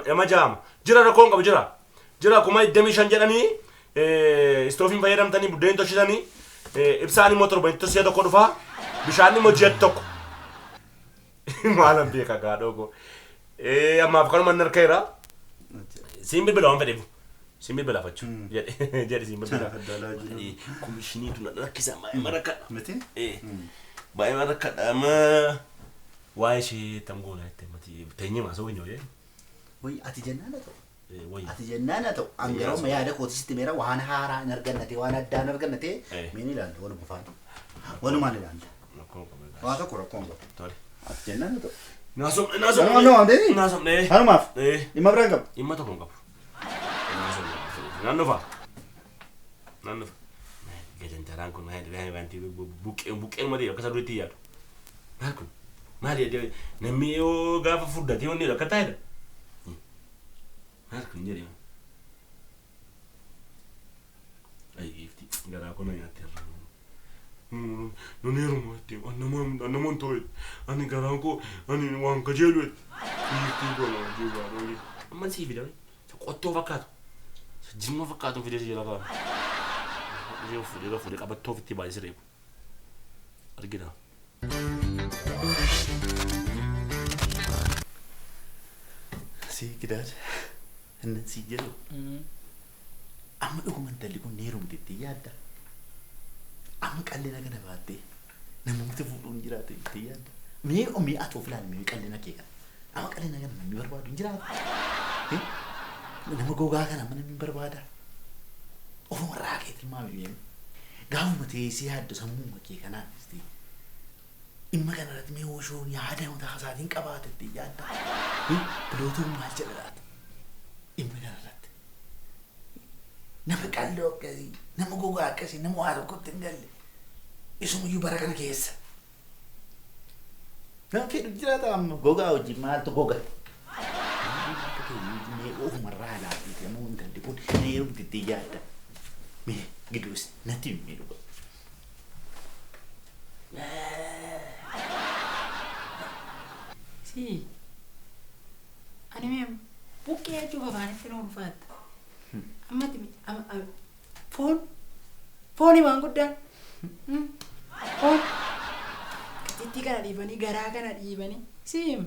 Nama jaama. Jira rakkoon qabu jira. Jira 25,000 jedhanii istoofiin fayyadamtanii buddeen tolchitanii ibsaan immoo torbanitti si'a tokko dhufa bishaan immoo ji'atti tokko. Maalan beeka gaadhoo koo. Ammaaf kanuma inni harkeera. Siin bilbila waan fedheef. Siin bilbila fachu. Jedhe jedhe siin bilbila. Komishiniitu na rakkisa baay'ee rakkadha. Miti? Baay'ee rakkadha amma waa'ee ishee tam goona jettee mati teenyee maasoo keenya wayii. Wayii ati jennaan haa ta'u. Wayii. Ati jennaan haa ta'u. An garuu amma yaada kooti sitti meera waan haaraa hin argannate waan addaa hin argannate mee ni ilaalla waluma faana. Walumaan ilaalla. Waa tokko rakkoo hin qabu. Tole. Ati jennaan haa ta'u. Naasomne naasomne. Kanuma nama deemi. Naasomne. Kanumaaf. Dhimma biraa hin qabu. Dhimma tokko hin qabu. Naasomne. Naan dhufa. Naan dhufa. Gajantaraan kun maal wanti buqqeen buqqeen malee akka isa duriitti yaadu. Maal kun? Maal yaadde namni yoo gaafa furdatee wanni akka taa'edha. Maal kun jedhee. Ay giifti garaa koo na nyaatte irraa. Nan heeruma jette annamaan ta'e ani garaan koo ani waan kajeelu jette. Giiftiin koo na wajjin baadhoo. Amma sii fidame qottoo fakkaatu. Jimma fakkaatu fidee si jala kaa'u. Ishee fuudhee fuudhee qabattoo ofitti baay'ee si reebu. Argina. Si gidaad. Inni si jedhu. Amma dhuguma intalli kun ni heerumte jettee yaadda. Amma qallina kana baattee namoota fuudhuun jiraate jettee yaadda. Mee mee ati of ilaali mee qallina kee kana. Amma qallina kana namni barbaadu hin jiraatu. Nama gogaa kana amma namni barbaada. Ofuma irraa kee tilmaami mee. Gaafuma teessee yaaddu sammuuma kee kanaan dhimma kana irratti mee oshoon yaada mataa isaatiin qabaate jettee yaadda. Pilootuun maal jedha laata? Dhimma kana irratti. Nama qalloo akkasii, nama gogaa akkasii, nama waa tokkotti hin galle. Isumayyuu bara kana keessa. Nama fedhu jiraata amma gogaa wajjin maaltu goga? Akka keenya mee ofumarraa laafite ammoo intalli kun na heerumti itti yaadda. Mee giduus natti himi dhuga. Si. Ani mee buqqee jechuuf afaanitti nu ulfaatta. Ammatti foon fooni waan guddaan. Foon qixxittii kana dhiibanii garaa kana dhiibanii siim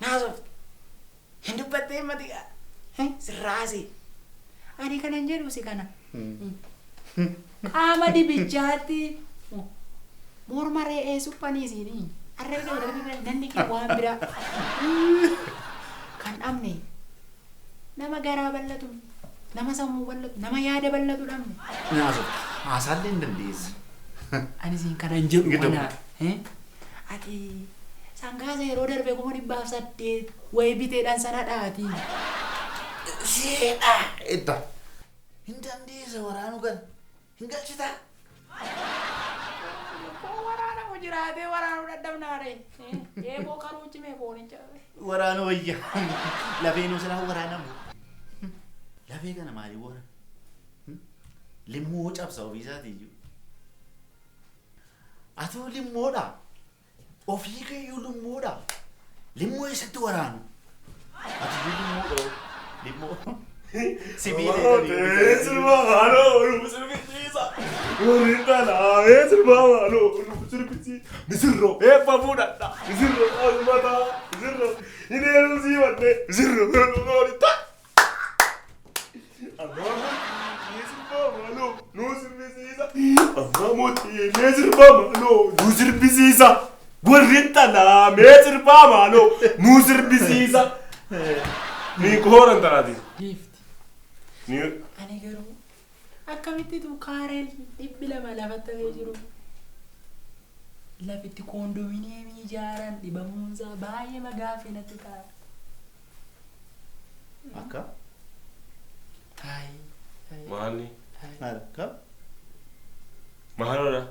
naasofte. Hin dubbattee mati sirraasi. Ani kanan jedhu si kana. Qaama dibichaatti morma re'ee suphanii siinii. Arrabni nanni kee waan biraa. Kan dhabne nama garaa bal'atu, nama sammuu bal'atu, nama yaada bal'atu dhabne. Naasofte. Haasaallee hin dandeessu. Ani siin kanan jedhu Gidduu. kana. Ati sangaasa yeroo darbe 800,000 wayii biteedhaan sana dhaati. Seedha. Edda. Hin dandeessa waraanuu kana. Hin galchitaa. Koo waraanamu jiraatee waraanuu dadhabnaare. Eeboo qaruu cimee foonicha. Waraana wayya. Lafeen silaa waraanamu. Lafee kana maaliif waraana? Limmoo cabsa ofiisaatii iyyuu. Atoo limmoodha. Ofii keeyyuu limmoodha. Limmoo eessatti waraanu? Ati iyyuu limmoodha. Limmoo. Sibiila jedhanii. Sirba maaloo nu sirbisiisa. Warri dhalaa sirba maaloo nu sirbisiisa. Misirroo eebba fuudhadha. Misirroo asmataa. Misirroo hin heerumsiifadhe. Misirroo ta. Sirba maaloo nu sirbisiisa. Abbaa mootii mee sirba maaloo nu sirbisiisa. Warri dhalaa mee sirba maaloo nu sirbisiisa. Ni kooran tanaati. Giifti. Ni Ani garuu akkamittitu kaareen 200 lafatti hafee jiru. Lafitti koondominiyeemii ijaaran dhibamuunsaa baay'ee magaaffii natti ta'a. Akka? Ayi. Maali? Maal akka? Maalodha?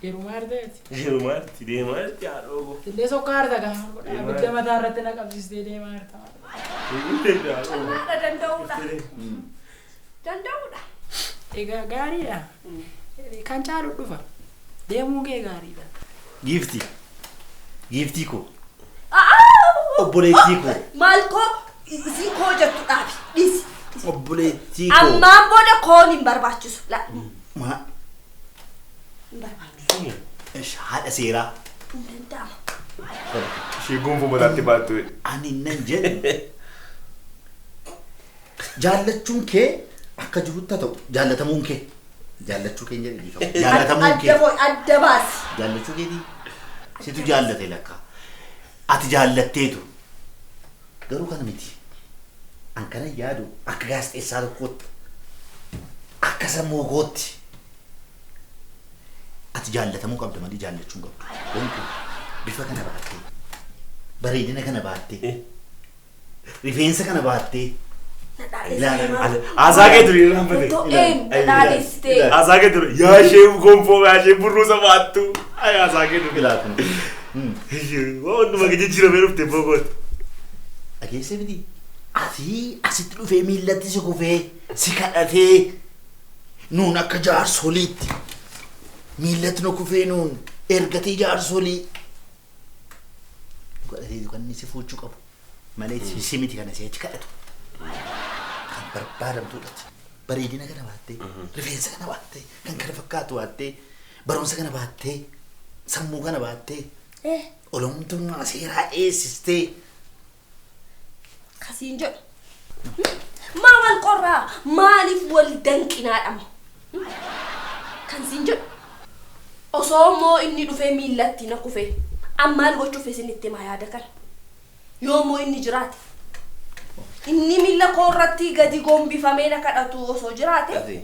Yeruma arteeti. Deemaa jirti deemaa jirti haadhoo koo. Illee sokkaa arta gaafa godha. Abidda mataa irratti na qabsiistee deemaa jirta. Carraadha danda'u. Danda'uudha. Danda'uudha. Egaa gaariidha. Kan caalu dhufa. Deemuu kee gaariidha. Giiftii. Giiftii koo. Obboleettii koo. Maal koo isii koo jettu dhaabi. Dhiisi. Obboleettii koo. Ammaan booda koon hin barbaachisu. La Ma hin barbaachisu. ish, haadha seeraa. Hin danda'ama. Ishee gonfoo mataatti baattu. Ani nan jedhu. Jaallachuun kee akka jirutti haa ta'u jaallatamuun kee. Jaallachuu kee hin jedhe dhiifama. Jaallatamuun kee. Adda boo'i adda baasi. Jaallachuu keetii situ jaallate lakka. Ati jaallatteetu. Garuu kana miti. An kana yaadu akka gaazexeessaa tokkootti. Akka sammuu kootti. Ati jaallatamuu qabda malee jaallachuu hin qabdu. Gonkumaa bifa kana baattee, bareedina kana baattee, rifeensa kana baattee. Ilaala. Haasaa kee ture irraanfate. To'een dhadhaalessitee. Haasaa kee ture. Yaa ishee gonfoo yaa ishee burruusa baattu. Ay haasaa kee ture. Ilaa kun. Waan hundumaa kee jijjiiramee dhufte boqote. Dhageessee miti. Ati asitti dhufee miillatti si kufee si kadhatee nuun akka jaarsoliitti miillatti nu kufee nuun ergatee jaarsolii nu kadhatee kan inni si fuuchuu qabu malee si miti kana si achi kadhatu kan barbaadamtuudha. Bareedina kana baattee rifeensa kana baattee kan kana fakkaatu baattee barumsa kana baattee sammuu kana baattee olomtummaa seeraa eessistee. Kasiin jedhu. Maa wal qorraa maaliif wal danqinaadhama? Kan siin jedhu. Osoo immoo inni dhufee miillatti na kufee an maal gochuuf isinitti himaa yaada kana? Yoo immoo inni jiraate. Inni miilla koo irratti gadi gombifamee na kadhatu osoo jiraate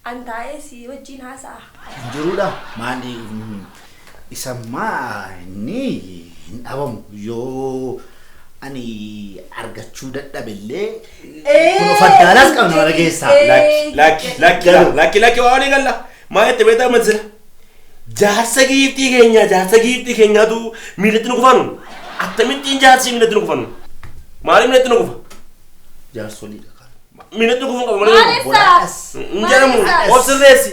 an taa'ee si wajjin haasa'a. Hin jiruudha. Maali isammaa inni hin dhabamu yoo ani argachuu dadhabellee kun of addaalaas qabna mana keessaa. Lakki lakki lakki lakki waa walii galla. Maa itti beektaa madsila. Jaarsa giiftii keenya jaarsa giiftii keenyaatu miillatti nu kufanu. Akkamittiin jaarsi miillatti nu kufanu? Maaliif miillatti nu kufa? Jaarsoliidha kan. Miillatti nu kufuu qaba malee. Maal ibsaa? Hin jedhamu. Of sirreessi.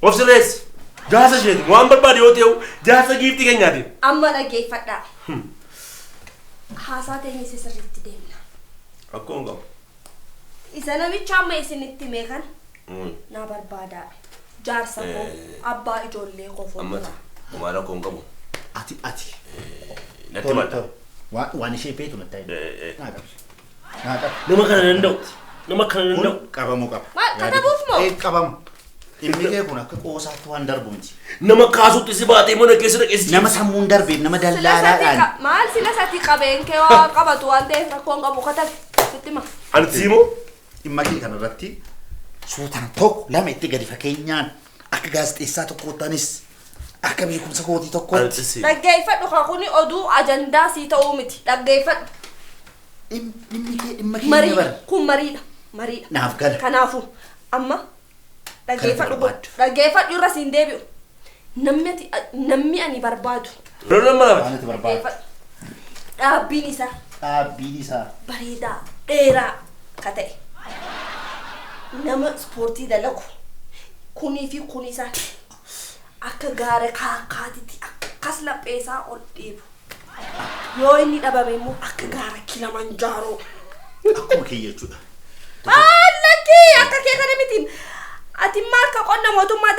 Of sirreessi. Jaarsa isheeti waan barbaade yoo ta'u jaarsa giiftii keenyaati. Amma dhaggeeffadhaa. Haasaa teenya isa sirriitti deemna. Akkuma qabu. Isa namicha amma isinitti hime kana na barbaadaa. Jaarsa koo abbaa ijoollee koo fuuldura. Homaa rakkoo hin qabu. Ati ati. Natti madda. Waan ishee feetu natti himi. Naa qabi. Naa qabi. Nama kana danda'u. Nama kana danda'u. Kun qabamuu qaba. Maal, katabuuf moo? Ee qabamu. Dhimmi kee kun akka qoosaatti waan darbu miti. Nama kaasutti si baatee mana keessa dhaqee si Nama sammuun darbeef nama Sila sati dallaalaadhaan. maal sila sati qabeen kee waa qabatu waan ta'eef rakkoon qabu katabi. Sitti hima. Ani siimoo Dhimma kee kanarratti suutaan tokko lama itti gadi fakkeenyaan akka gaazexeessaa tokkoottanis akka beekumsa kootii tokkootti. Ani si. Dhaggeeffadhu kan kuni oduu ajandaa sii ta'uu miti. Dhaggeeffadhu. Dhimmi kee dhimma keenya Marii bara. kun mariidha. Mariidha. Naaf gala. Kanaafuu amma dhaggeeffadhu Kana barbaaddu. dhaggeeffadhu irra siin deebi'u. Namni ati namni ani barbaadu. Lola mana Waan ati barbaaddu. Dhaggeeffadhu. Dhaabbiin isaa Dhaabbiin isaa. bareedaa dheeraa ka ta'e. Nama ispoortii dalagu kunii fi kun isaa akka gaara kaakkaatitti akkas laphee isaa ol dhiibu. Yoo inni dhabame immoo akka gaara Kilimanjaaroo. Akkuma kee jechuudha. Maallaqii akka kee kana miti. Ati maal akka qonna mootummaa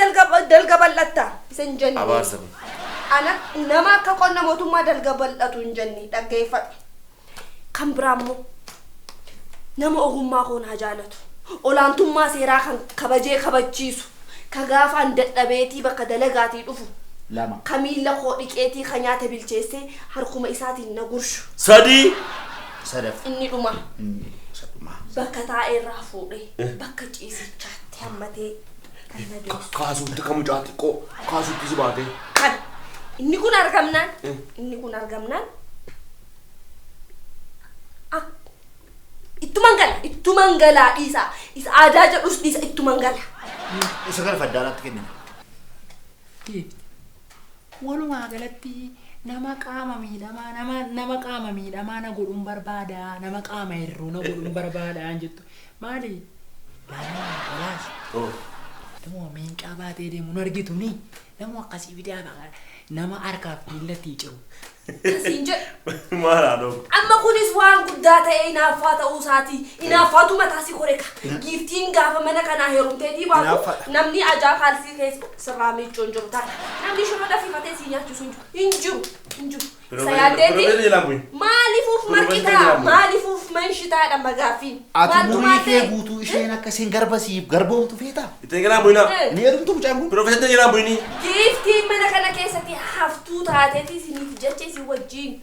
dalga bal'atta isa hin jenne. Abaarsa kun. Ana nama akka qonna mootummaa dalga bal'atu hin jenne dhaggeeffadhu. Kan biraa immoo nama ogummaa koo naa jaalatu. Olaantummaa seeraa kan kabajee kabachiisu. Ka gaafaan dadhabeetii bakka dalagaatii dhufu. Lama. Ka miilla koo dhiqeetii ka nyaata bilcheessee harkuma isaatiin na gurshu. Sadii. Sadaffaa. Inni dhuma. Inni sadhumaa. Bakka taa'eerraa fuudhee bakka ciisichaatti hammatee kan na deessu. Kaasutti kan mucaa xiqqoo kaasutti si baatee. Kan inni kun argamnaan inni kun argamnaan ittuman gala ittuman galaa dhiisa isa aadaa jedhus dhiisa ittuman gala. Isa gara faddaalaatti kennina. Walumaa galatti Nama qaama miidhamaa nama qaama miidhamaa na godhuun barbaada nama qaama hir'uu na godhuun barbaada jettu maali? Laala. Nama meencaa baatee deemu nu argitu ni nama akkasii fidaa nama harkaaf miillatti ciru. Siin jedhu. Maal haadhoo? Amma kunis waan guddaa ta'e hinaaffaa ta'uu isaati. Hinaaffaatu mataa si kore ka. Giiftiin gaafa mana kanaa heerumteetii baatu Hinaaffaadha. namni ajaa kaalsii keessa sirraa miiccuu hin jiru taata. Namni shiroo dafiifatee si nyaachisu hin jiru. Hin jiru. Hin jiru. Isa yaaddeeti. Jalaan bu'in. Maaliifuuf marqitaa? Maaliifuuf manshitaadha magaaffiin? Ati Maaltu umurii maal kee ta'e? guutuu isheen akka isheen garba siif garboomtu feetaa? Ittiin jalaan bu'inaa. Ni heerumtu mucaan kun? Piroofeesar jalaan bu'inii. Giiftiin mana kana keessatti haftuu taateeti isiniif jecha isin wajjin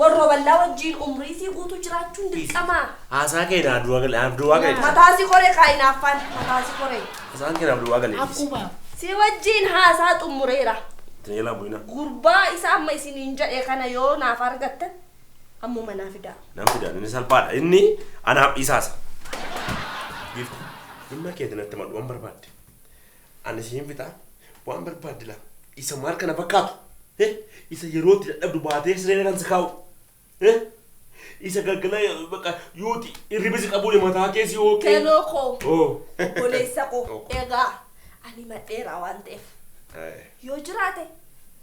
warra bal'aa wajjin umrii isii guutuu jiraachuun dirqama. Haasaa kee naaf duwwaa galee. Naaf duwwaa galee. Mataa si koree kaa hinaaffaan mataa si koree. Haasaan kee naaf duwwaa galee. Akkuma Si wajjin haasaa xumureera. Ittiin jalaan bu'inaa. Gurbaa isa amma isiniin jedhe kana yoo naaf argattan ammuma naa fidaa. Nam fidaan inni salphaadha. Inni anaaf isaasa. Giifti. Dhimma keetiin natti madhu waan barbaadde. Ani siin fixaa waan barbaadde laa. Isa maal kana fakkaatu? Isa yerootti dadhabdu baatee siree kan si kaa'u. Isa galgala bakka yooti hirriba si qabuun mataa keessi hooqee. Kenoo koo Oo. obboleessa koo egaa ani madheeraa waan ta'eef yoo jiraate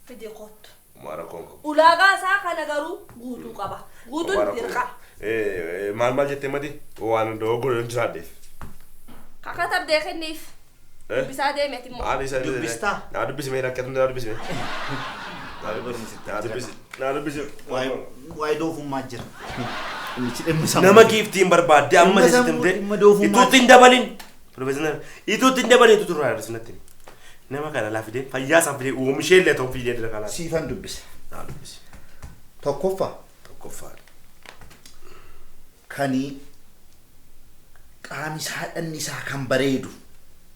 fide kottu. Maara koon qabu. Ulaagaa isaa kana garuu guutuu qaba. Guutuun dirqama. Maal maal jettee mati? Waan dogoggora hin jiraadheef. Kakatabdee kenniif. Dubbisaa deemeeti immoo. Maal isa Dubbistaa? Naa dubbisime rakkatu naa dubbisime. Naa dubbisi. Naa dubbisi. Waa'ee doofummaa jira. Innichi dhimma sammuu. Nama giiftiin barbaadde amma Dhimma sitti sammuu, himte dhimma doofummaa. ituutti hin dabalin. Piroofeesar ituutti hin dabalin ituutu irraa hir'isnatti. Nama kana laa fidee fayyaa isaan fidee oomishee illee ta'u fidee dira kanaa. Siifan dubbisa. Naa dubbisi. Tokkoffaa Tokkoffaa. kani qaami isaa dhanni isaa kan bareedu.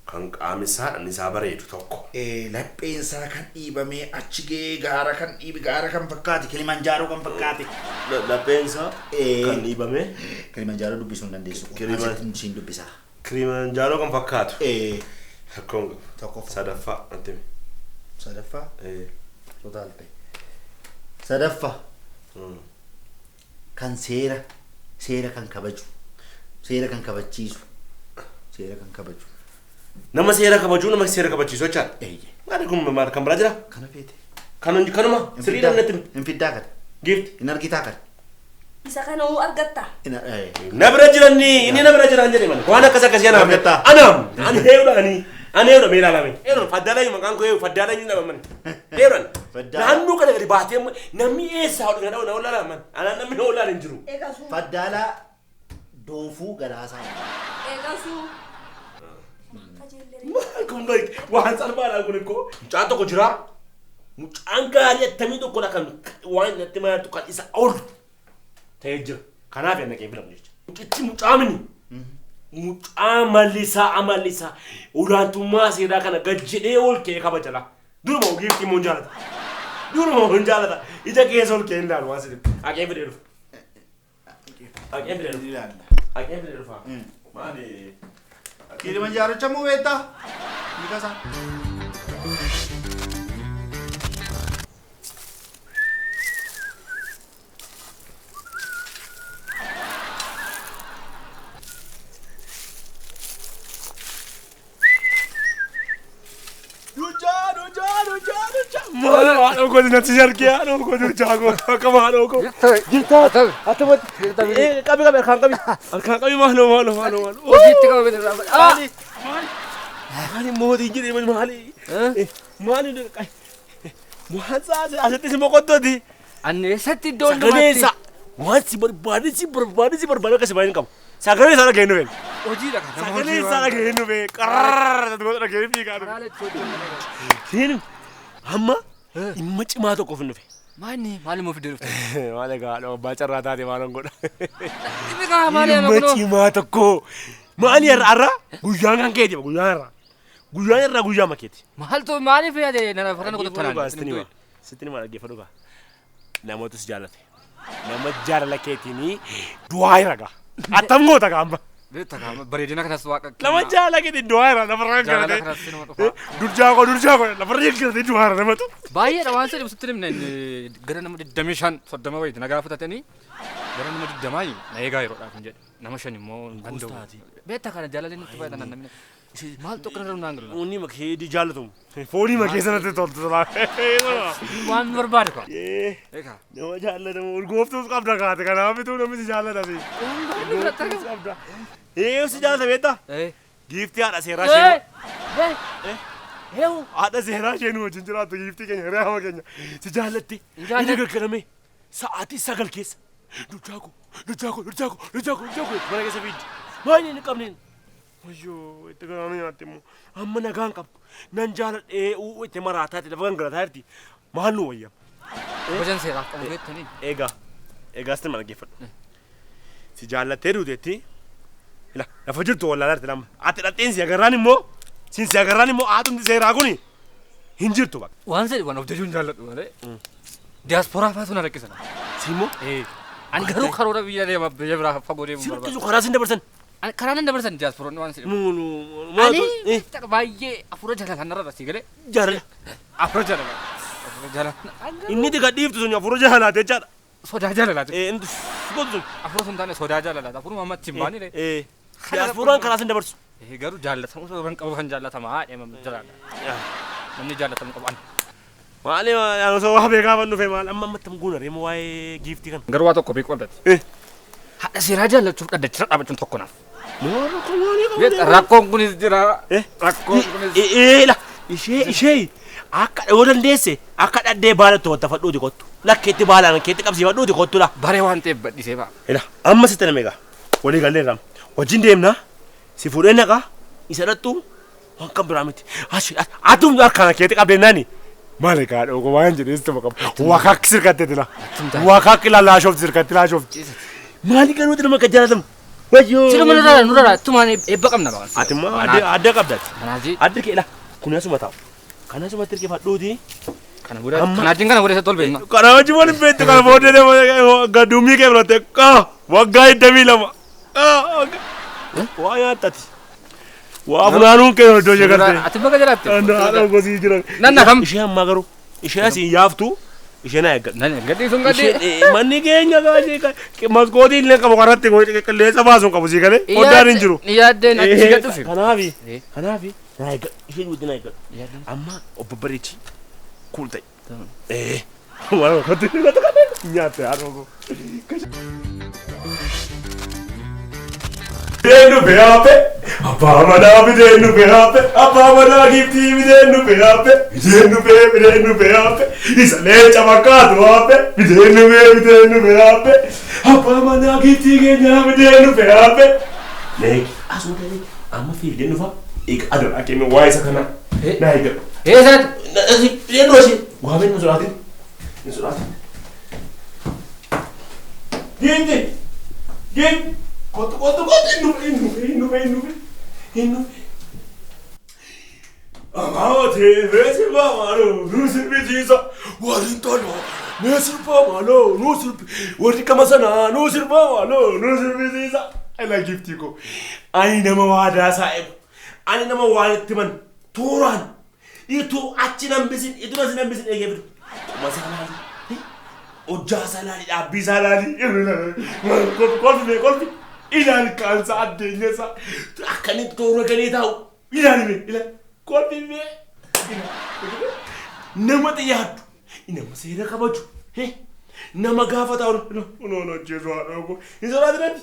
Kan qaami isaa dhanni isaa bareedu tokko. Lapheen isaa kan dhiibamee achi ga'ee gaara kan dhiibe gaara kan fakkaate Kilimanjaaroo kan fakkaate. Lapheen isaa kan dhiibame Kilimanjaaroo dubbisuu hin dandeessu. Asitti siin dubbisa. Kilimanjaaroo kan fakkaatu. Rakkoon qabu. Tokkoffaa. Sadaffaa natti himi. Sadaffaa. Total ta'e. Sadaffaa. Kan seera kan kabaju. Seera kan kabachiisu. Seera kan kabaju. Nama seera kabajuu nama seera kabachiisu jechaadha. Maali kun maal kan biraa jira? Kana feete. Kanuma sirriidhaan natti himi. Hin fiddaa kana. Giifti. Hin argitaa kana. Isa kana hoo argatta? Na bira jiranni inni na bira jiran jedhe malee. Waan akkas akkasii anaaf. Argattaa? Anaam ani heewudha ani heewudha mee ilaalame. Heewudha faddaalaa maqaan koo heewudha faddaalaa inni nama mani. Heewudha. Faddaalaa. Naannoo kana gadi baatee namni eessaa hodhu na olaala man. Anaan namni na olaala hin jiru. Eegasuu. Faddaalaa doofuu galaasaa. Eegasuu. Maal kun waan salphaadha kun ikkoo. Mucaan tokko jira. Mucaan gaarii attamii tokkodha kan waan natti maaltu kan isa ol ta'ee jira. Kanaaf yanna kee filamu jecha. Mucichi mucaa mini. Mucaa mallisaa amallisaa olaantummaa seeraa kana gad jedhee ol ka'ee kabajala. Duruma ogeettii immoo hin jaalata. Duruma hin jaalata. Ija keessa ol ka'ee hin ilaalu waan sitti. Haqee fidee dhufa. Haqee fidee dhufa. Haqee fidee dhufa. Maali? Kilimanjaarocha moo beektaa? Hiika isaa. Maal haadha koo natti jargee haadha koo duchaa koo akka maal koo. Jirtaa. Attamatti. Qabi qabi harkaan qabi. Harkaan qabi maaloo maaloo maaloo maaloo. Hojiitti qaba bitaa. Maali? Maali mootiin jedhee maali? Maali waan asitti si moqottooti. Anni eessatti iddoo Sagalee isaa waan si barbaade si barbaade si barbaade akka si baay'een qabu. Sagalee isaa dhaga'ee nufe. Hojiidha kan. Sagalee isaa dhaga'ee nufe. Qarrrr dhaga'ee fiigaa nufe. Siin amma dhimma cimaa tokkoof hin dhufe. Maanni maali moo fidee dhufte? Maal egaa haadha abbaa carraa taate maalan godha. Dhimmi kaa maali ama Dhimma kunoo? cimaa tokko. Maali har'a har'a guyyaan kan keeti guyyaan har'a. Guyyaan har'a guyyaa makeeti. Maaltu maaliif yaade nana fakana qotu tanaan? Sitti nima dhaggeeffadhu gaa. Namoota si jaallate. Nama jaalala keetiin du'aa hira gaa. Attam goota gaa amma. Beektaa kaa bareedina kanas waaqa. Nama jaala gadi du'aara lafarra Jaalala garate. kanas sinuma dhufa. Durjaa koo durjaa koo lafarra garate du'aara namatu. Baay'eedha waan sadii ibsutti himne inni gara nama 25 30 wayiiti na gaafatatanii gara nama 20 na eegaa yeroodhaaf hin jedhe. Nama shan immoo hin danda'u. Beektaa kana jaalalli nutti baay'atan namni. Maal tokko irra naan galu. Onni makee di jaallatamu. Foonii makee sanatti toltu tola. Waan barbaade kwa. Eegaa. Nama jaallatamu urgooftuus qabda kaate kanaaf bituu namni si jaallata si. Urgooftuus qabda. Ee si jaallata beektaa? Giiftii haadha seeraa ishee. Haadha seeraa ishee nu wajjin jiraattu giiftii keenya hiriyaa keenya si jaallatti. Inni gargaramee sa'aatii 9 keessa durjaa koo durjaa koo durjaa koo durjaa koo durjaa koo mana keessa fiiddi. Maal inni qabneen? Wayyoo itti garaana nyaatte immoo amma nagaan qabdu nan jaaladhee uu itti maraataati lafa gangalataa jirti maal nu wayya. Gojan seeraaf qabu beektanii. Egaa egaa sitti mana geeffadhu. Si jaallattee duuteetti ila lafa jirtu wallaalaa jirti lama ati dhadheen si agarraan immoo siin si agarraan immoo haatumti seeraa kuni hin jirtu bakka. Waan sadii waan of jajuun jaalladhu malee. Diyaasporaa faatu na rakkisan. Si immoo Ani garuu karoora biyya deema biyya biraa fagoo deemuu si barbaada. rakkisu karaa sin dabarsan. Ani karaa nan dabarsan diyaasporoonni waan sadii. Nu nu Ani baay'ee afura jaalala narra sii galee. Jaalala. Afura jaalala. Afura jaalala. Inni diga dhiiftu sun afura jaalalaati jechaadha. Sodaa jaalalaati. Inni gootu sun. Afura sun taane sodaa jaalalaati. Afuruma amma ittiin baanire. Diyaaspooraan karaa sin dabarsu. Garuu jaallatamu sababa hin qabu kan jaallatamaa deemam jiraadha. Namni jaallatamu qabu ani. Maali maali osoo waa beekaa ban dhufe maal amma ammatti guuna reemu waa'ee giiftii kana. Garuu waa tokko beekuu qabdati. Haadha seeraa jaallachuuf dhaddachira dhaabachuun tokko naaf. Rakkoon kunis jira. Rakkoon kunis. La ishee ishee akka yoo dandeesse akka dhaddee baala to'attafadhuuti kottu. Lakkeetti baalaan keetti qabsiifadhuuti kottu la. Baree waan ta'eef badhisee ba'a. Ila amma sitti nama egaa walii galleerra wajjin deemna si fuudhee naqa isa dhattu waan kan biraa miti. Atum harkaan keetti qabdeennaani. Maali kaa dhoogo waan jedhees ta'u qaba. Wakaak sirkattee tila. Wakaak laalaashoofti sirkatti laashoofti. Maali galuuti nama kan jaalatamu. Wayyoo. Siluma nurraa nurraa tumaan eebba qabna ba'a. Ati immoo adda qabdaati. Kanaafi. Addi kee la kun asuma taa'u. Kan asumatti hirkifadhuuti. Kana booda kanaatiin kana booda isa tolbe. Kana wajjin wal hin beektu kana booddee gaduumii kee biratti waggaa 22. Waa nyaattati. Waa funaanuun kee iddoo ishee galtee. Ati bakka jiraatti. Haadha gosii jiran. Nan nafam. Ishee ammaa garuu ishee asiin yaaftu ishee na eeggadhu. Nan eeggadhi sun gadhi. Manni keenya maskootii illee qabu kanatti qilleensa baasuun qabu sii galee foddaan hin jiru. Yaaddeen achi gadhuufi. Kanaafi kanaafi na eeggadhu ishee wajjin na eeggadhu. Amma obbo Bareechi kuul ta'e. Waan kottu kottu kottu nyaatte haadha koo. Bideen dhufe haape abbaa manaa bideen dhufe haape abbaa manaa giiftii bideen dhufe haape bideen dhufe bideen dhufe haape isa leenca fakkaatu haape bideen dhufe bideen dhufe haape abbaa manaa giiftii keenyaa bideen dhufe haape. Leeki asuma ta'e amma fiigdeen dhufa eega aduu akeemi waa isa kana na eeggadhu. Eessaati? Bideen dhufe si waameen hin sodaatin hin sodaatin. Giiftii giiftii. Kottu kottu kottu hin dhufe hin dhufe hin dhufe hin dhufe hin dhufe. Amaatee mee sirbaa maaloo nuu sirbisiisa warri hin toloo mee sirbaa maaloo nuu sirbi warri qama sanaa nuu sirbaa maaloo nuu sirbisiisa. Ila giiftii koo ani nama waadaa isaa eegu ani nama waan itti man tooraan ituu achi nan bisin ituu asi nan bisin eegee fidu. Qoma isaa laali hojjaa isaa laali dhaabbii isaa laali kolfi mee kolfi. Ilaali kaansa addeenya isaa akka inni toora galee taa'u ilaali mee ilaali kolfi mee nama xiyyaaddu nama seera kabaju nama gaafa taa'u noon hojjetu haadha koo hin sodaatin ati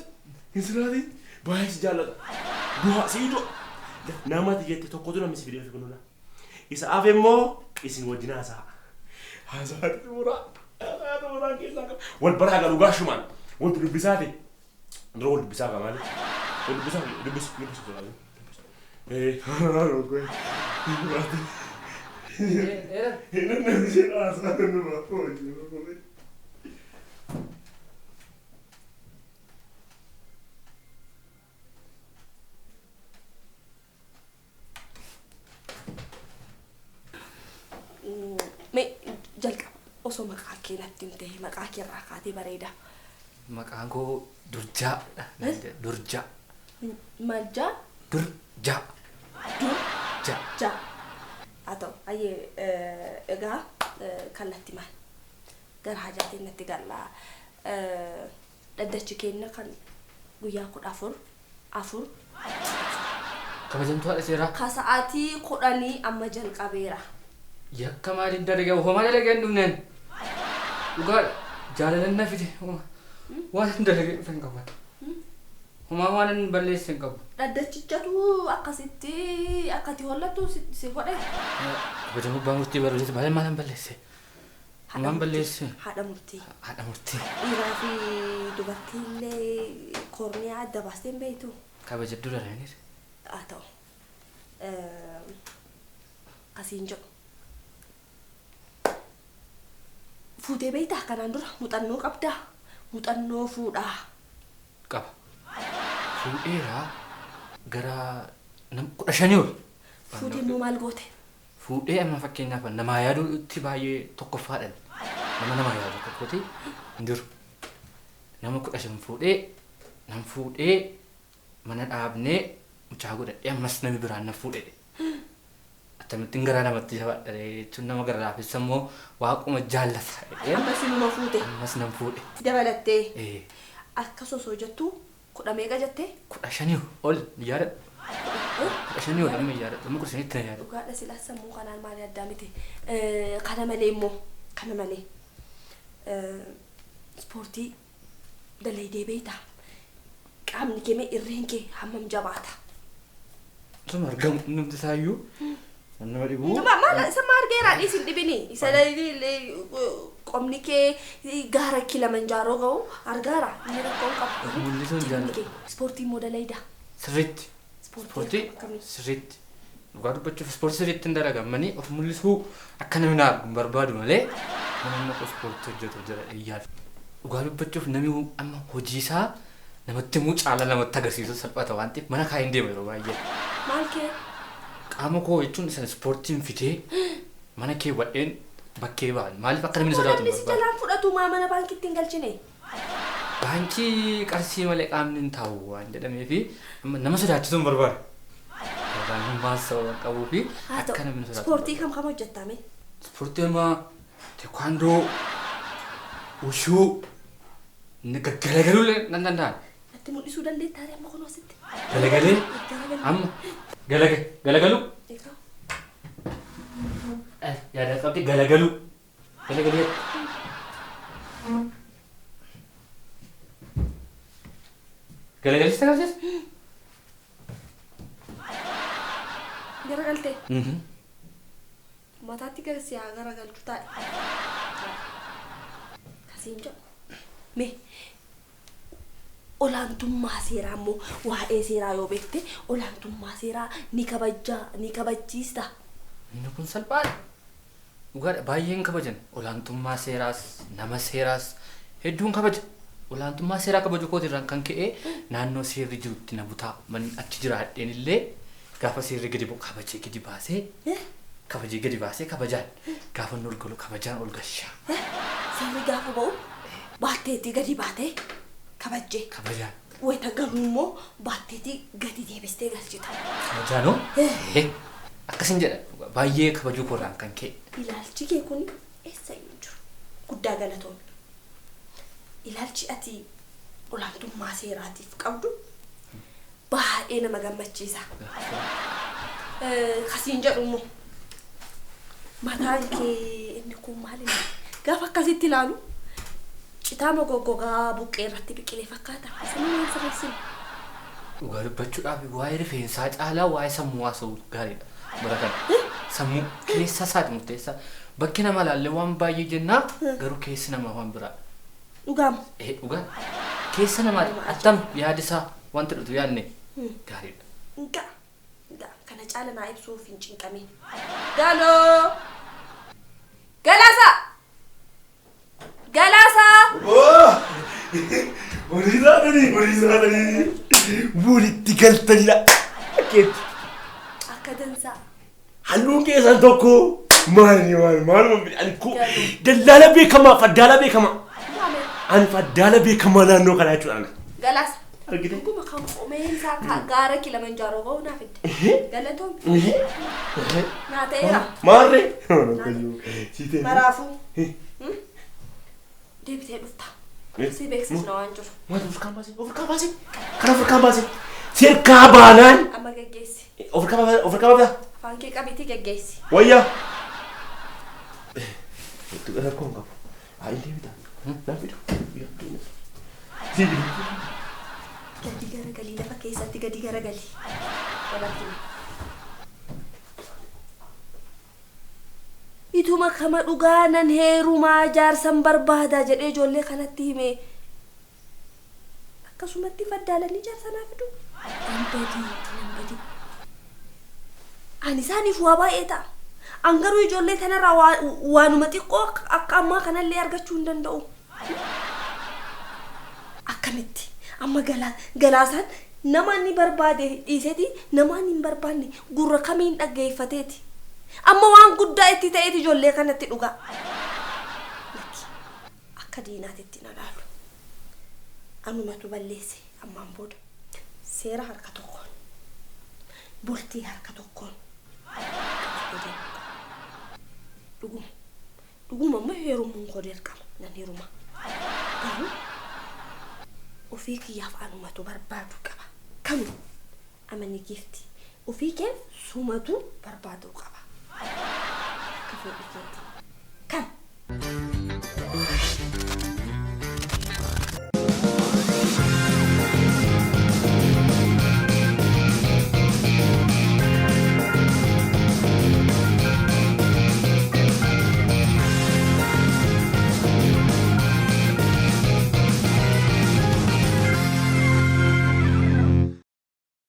hin sodaatin baay'ee si jaallata du'a sii du'a nama xiyyatti tokkotu namni si fidee fi kunuuna isa hafe immoo isin wajjin haasa'a haasa'a xumuraa haasa'a xumuraa keessaa qaba wal baraa galu gaashumaan wanti dubbisaa ta'e. Rol dubbisaa qaba maali? Wal dubbisaa dubbis dubbis dubbis. Mee jalqaba osoo maqaa kee natti hin ta'e maqaa kee irraa kaatee bareeda. Maqaan koo Durjaa. Durjaa. Maal jaa? Dur ja. Dur Ja. ja. Haa ta'u ayyee egaa kallattii maal? Gara hajaatiin natti galla. Dhaddachi keenya kan guyyaa 14 4 Kabajamtuu haadha seeraa. Ka sa'aatii 10 amma jalqabeera. Yakka maaliin dalagee homaa dalagee hin dhufneen. Dhugaadha. Jaalalan na fide. Waan hin dalagee dhufe hin qabu. Homaa waan hin balleesse hin qabu. Dhaddachichatu akkasitti akkati hollattu si godhe. Kabajamuu abbaa murtii barbaachise maal maal hin balleesse? Homaan balleesse. Haadha murtii. Haadha murtii. Dhiiraa fi dubartii illee korniyaa adda baastee hin beektu. Kabaja dura dhaanis. Haa ta'u. Kasiin jedhu. Fuutee beektaa kanaan dura muuxannoo qabdaa? Muuxannoo fuudhaa. Qaba. Fuudheeraa gara 15 ol. Fuutee immoo maal goote? Fuudhee amma fakkeenyaaf namaa yaaduutti baay'ee tokkoffaadhaan. Nama namaa yaadu tokkotti hin jiru. Nama 15 fuudhee nan fuudhee mana dhaabnee mucaa godhadhee ammas namni biraan na fuudhe. Akkamittiin garaa namatti jabaadha jechuun nama gara laafessa immoo waaquma jaallata. Ammas inuma fuute. Ammas nan fuudhe. Dabalattee. Akkas osoo jettu 10 meeqa jettee? 15 ol yaadadha. 15 ol amma yaadadha. Amma 15tti na yaadadha. Dhugaadha silaa sammuu kanaan maal addaa miti. Kana malee immoo kana malee ispoortii dalaydee beektaa? Qaamni kee mee irreen kee hammam jabaata? Osuma argamu namti isaayyuu nama dhibuu. Maal isa ma argeeraa dhiisin dhibini. Isa qomni kee gaara Kilimanjaaroo ga'u argaara. Inni rakkoo hin qabu. Mul'isuun jaalladha. Ispoortii immoo dalaydaa? Sirriitti. Ispoortii sirriitti. Dhugaa dubbachuuf ispoortii sirriitti hin dalagamanii of mul'isuu akka namni na argu hin barbaadu malee namni akka ispoortii hojjetu jira yaadu. Dhugaa dubbachuuf namni amma hojii isaa namatti himuu caalaa namatti agarsiisuu salphata waan ta'eef mana kaa'ee hin deemu yeroo baay'ee. Maal kee? Qaama koo jechuun isa ispoortiin fidee mana kee wadheen bakkee ba'an maaliif akka namni sodaatu Namni si barbaadu. jalaan fudhatu maa mana baankiitti hin galchine? Baankii qarshii malee qaamni hin taa'u waan jedhamee fi nama sodaachisuu hin barbaadu. Olaantummaa sababa qabuu fi Haa akka namni ta'u sodaatu. ispoortii kam kam hojjettaa mee? Ispoortii amma teekwaandoo, ushuu, gaggalagaluun illee nan danda'a. Natti mul'isuu dandeettaa amma kun asitti? Galagalee amma galagaluu. Egaa Yaada qabdi galagaluu. Galagalee. Galagalista agarsiisa? Garagaltee? Mataatti gara si haa garagalchu taa'e. Kasiin jedhu. Mee olaantummaa seeraa immoo waa'ee seeraa yoo beekte olaantummaa seeraa ni kabajjaa ni kabachiista. Inni kun salphaadha. Dhugaadha baay'een kabajan. Olaantummaa seeraas nama seeraas hedduun kabaja. Olaantummaa seeraa kabaju kootirraan kan ka'e naannoo seerri jirutti na butaa manni achi jiraadheen illee gaafa seerri gadi bu'u kabajee gadi baasee kabajee gadi baasee kabajaan gaafa inni ol galu kabajaan ol gashaa. Seerri gaafa ba'u baatteetii gadi baatee kabajjee. Kabajaan. Wayita galuu immoo baatteetii gadi deebistee galchita. Kabajaanoo? Akkasin jedha baay'ee kabajuu koorraan kan ka'e. Ilaalchi kee kun eessa hin jiru? Guddaa galatoomi. Ilaalchi ati olaantummaa seeraatiif qabdu baay'ee nama gammachiisa. Kasiin jedhu immoo mataan kee inni kun maali? Gaafa akkasitti ilaalu citaa mogoggogaa buqqee irratti biqilee fakkaata. Isa maal sirreessinu? Dhugaa dubbachuudhaaf waa'ee rifeensaa caalaa waa'ee sammuu haasa'u gaariidha. Bara kana sammuu keessa isaati murteessaa. Bakki nama ilaallee waan baay'ee jennaa garuu keessi namaa waan biraadha. Dhugaama. Dhugaa keessa namaati attam yaada isaa wanta dhutu yaadne gaariidha. Nga nga kana caala naa ibsuuf hin cinqamin. Galoo! Galaasaa! Galaasaa! Walii isaanii walii isaanii walitti galtanidha. Akkeetti. Akka dansaa. Halluun keessan tokko maali maali maali ani ko dallaala beekamaa faddaala beekamaa. Ani faddaala beekamaa naannoo kanaa jechuudha. Galaasa. Argite? Dhuguma kan qomeen isaa gaara Kilimanjaaroo ga'u naa fidde. Galatoomii. Naa ta'eera. Maarree. Si ta'e. Maraafuu. Deebitee dhufta. Si beeksisna waan jiru. Maal ofirkaan baasee? Ofirkaan baasee? Kana ofirkaan baasee? Sirkaa baanaan. Amma geggeessi. Ofirkaan baasee? Ofirkaan baasee? Afaan kee qabiitii geggeessi. Wayyaa. Rakkoo hin qabu. Haa inni deebita. Naa fidu. Si fidu. Gadi garagalii lafa keessatti gadi garagalii. Walatti. Ituma kama dhugaa nan heerumaa jaarsan barbaada jedhee ijoollee kanatti hime. Akkasumatti faddaalanii jaarsa naa fidu. Nan badii, nan badii. Ani isaaniif waa baay'ee ta'a. An garuu ijoollee tanarraa waanuma xiqqoo akka ammaa kanallee argachuu hin danda'u. Akkamitti amma galaasaan nama inni barbaade dhiiseeti nama inni hin barbaanne gurra kamiin dhaggeeffateeti. Amma waan guddaa itti ta'eeti ijoollee kanatti dhugaa. Lakki akka diinaatitti na laalu. Anumatu balleesse ammaan booda seera harka tokkoon bultii harka tokkoon qabatee deemuu qaba. Dhuguma dhuguma amma heerumuun koo dirqama nan heeruma. Garuu ofii kiyyaaf anumatu barbaadu qaba. Kami amani giifti ofii keef sumatu barbaaduu qaba. Akka fedhii keeti. Kan